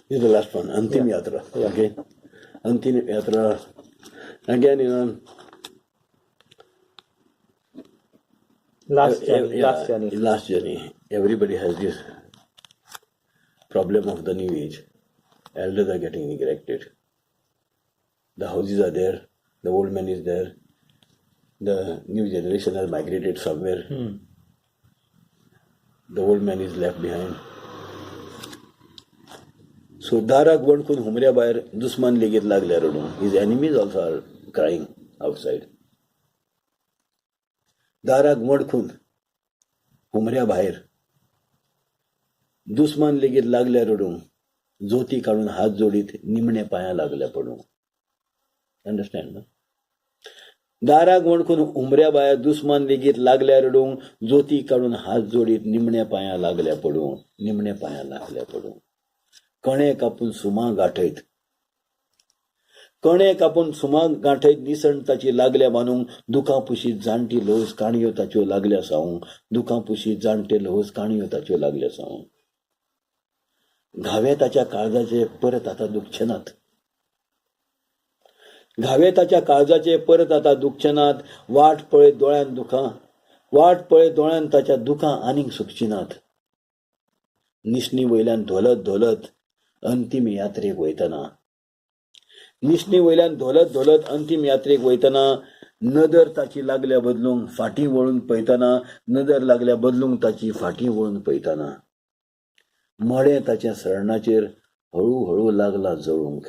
This is the last one, Antim Yatra. Yeah. Okay, Antim Yatra. Again, you know, Last journey. Yeah, Last journey. Last journey. Everybody has this problem of the new age. Elders are getting neglected. The houses are there. The old man is there. The new generation has migrated somewhere. The old man is left behind. So दाराक वणखून हुमऱ्या भायर दुस्मान लेगीत लागल्या रडूंक. His enemies also are crying outside. दाराक वणखून हुमऱ्या भायर दुस्मान लेगीत लागल्या रडूंक, जोती काडून हात जोडीत निमणे पांयां लागल्या पडूंक. अंडरस्टँड ना? दाराक वणखून हुमऱ्या भायर दुस्मान लेगीत लागल्या रडूंक, जोती काडून हात जोडीत निमण्या पांयां लागल्या पडूंक, निमण्या पांयां लागल्या पडूंक. कणे कापून सुमां गांठयत, कणे कापून सुमां गांठयत निसण ताची लागल्या बांदूंक, दुकां पुशीत जाणटी ल्हवूच काणयो ताच्यो लागल्या सांवूंक, दुकां पुशीत जाणटे ल्हवूच काणयो ताच्यो लागल्या सांवूंक. घावे ताच्या काळजाचे परत आतां दुखचे नात, घावे ताच्या काळजाचे परत आतां दुखचे नात, वाट पळयत दोळ्यान दुखां, वाट पळयत दोळ्यान ताच्या दुखां आनीक सुकची नात. निसणी वयल्यान धोलत धोलत अंतीम यात्रेक वयतना, निसणी वयल्यान धोलत धोलत अंतीम यात्रेक वयतना, नदर ताची लागल्या बदलूंक फाटीं वळून पळयतना, नदर लागल्या बदलूंक ताची फाटीं वळून पळयतना, मडें ताच्या सरणाचेर हळू हळू लागला जळूंक,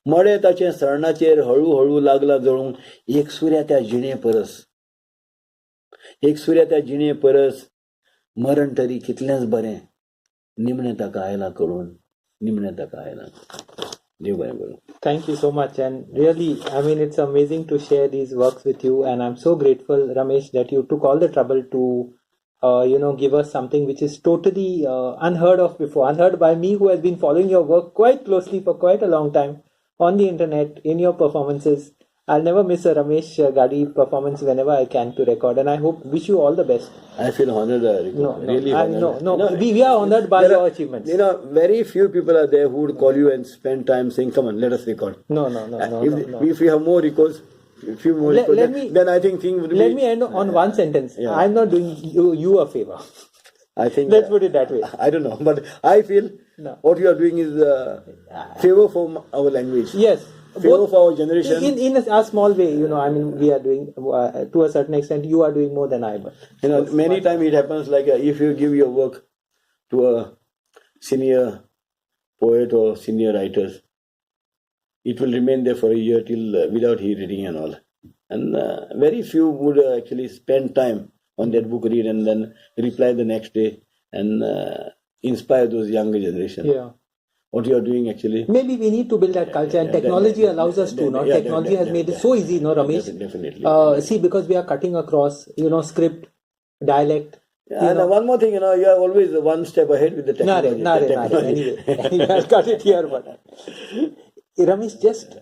मडें ताचें सरणाचेर हळू हळू लागला जळूंक. एकसुऱ्या त्या जिणे परस, एकसुऱ्या त्या जिणे परस मरण तरी कितलेंच बरें, निमणें ताका आयलां कळून, निमणें ताका आयलां. देव बरें करूं. Thank you so much, and really, I mean, it's amazing to share these works with you, and I'm so grateful, Ramesh, that you took all the trouble to give us something which is totally unheard of before, unheard by me, who has been following your work quite closely for quite a long time on the internet, in your performances. I'll never miss a Ramesh Ghadi performance whenever I can to record, and I wish you all the best. I feel honored, Rico. No, no, really honored. No, we are honored by your achievements. You know, very few people are there who would call you and spend time saying, come on, let us record. No, no, no, no, no, no. If we have more records, few more records, then I think things would be... Let me end on one sentence. Yeah. I'm not doing you a favor. I think... Let's put it that way. I don't know, but I feel what you are doing is favor for our language. Yes. Favor for our generation. In a small way, you know, I mean, we are doing, to a certain extent, you are doing more than I. But you know, many times it happens like if you give your work to a senior poet or senior writers, it will remain there for a year till without he reading and all. And very few would actually spend time on that book, read, and then reply the next day and inspire those younger generation. Yeah. What you are doing actually. Maybe we need to build that culture, and technology allows us to. No? Technology has made it so easy, no, Ramesh? Definitely. See, because we are cutting across, you know, script, dialect. And one more thing, you know, you are always one step ahead with the technology. No, anyway, I'll cut it here. But Ramesh, just